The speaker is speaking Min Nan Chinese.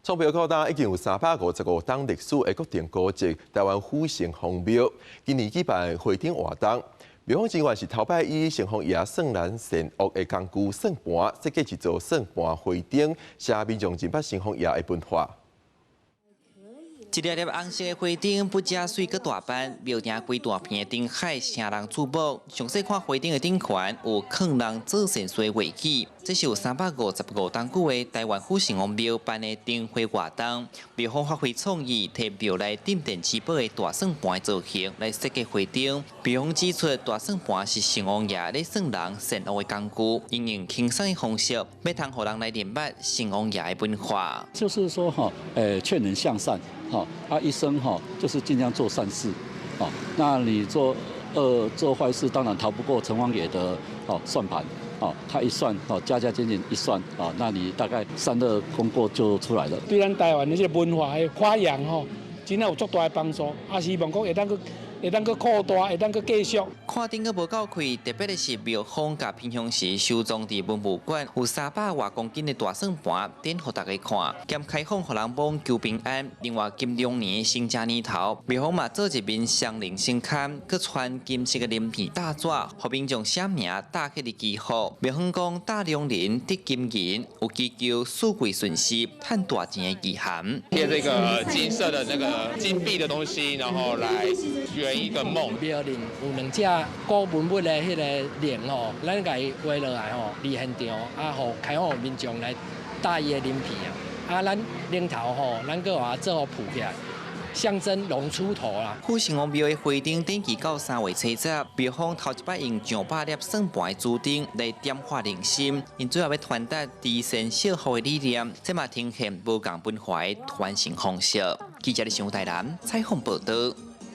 創廟到今已經有355冬歷史的國定古蹟台灣府城隍廟，今年舉辦花燈活動。廟方人員是頭擺以城隍爺算人善惡的工具算盤設計一座算盤花燈，使民眾認捌城隍爺的文化。一粒粒紅色的花燈不只媠閣大班，廟埕規大片的燈海惹人注目。詳細看花燈的頂懸有勸人做善事的畫起，這是有355冬久的台灣府城隍廟辦的燈會活動。廟方發揮創意，提廟內鎮店之寶的大算盤造型來設計花燈。廟方指出，大算盤是城隍爺咧算人善惡的工具，應用輕鬆的方式，欲通予人來認捌城隍爺的文化。就是說，哈，勸人向善。好，他一生哈就是盡量做善事，哦，那你做惡做壞事，當然逃不過城隍爺的哦算盤，哦，他一算哦加加減減一算，哦，那你大概善惡功過就出來了。對咱台灣的這个文化的發揚吼，真正有足大的幫助，啊，希望講會當閣會當閣擴大，會當閣繼續。看燈閣無夠氣，特別的是廟方佮平常時收藏佇文物館有300外公斤的大算盤，展予大家看，兼開放予人摸求平安。另外，金龍年新正年頭，廟方嘛做一面雙龍神龕，閣穿金色的鱗片大紙，予民眾寫名打起日祈福。廟方講打龍鱗得金銀，有祈求四季順時、賺大錢的意涵。貼這個金色的那個金幣的東西，然後來圓一個夢。廟內有兩隻古文物的彼个龍吼，咱共伊畫落來吼，佇現場啊，予開放民眾來打伊的鱗片啊，啊，咱龍頭吼，咱閣予它做予浮起來，象徵龍出頭啦。府城隍廟的花燈展期到3月初10，廟方頭一擺用上百粒算盤的主燈來點化人心，𪜶主要欲傳達慈善惜福的理念，這嘛呈現無仝文化的傳承方式。記者的新台南採訪報道。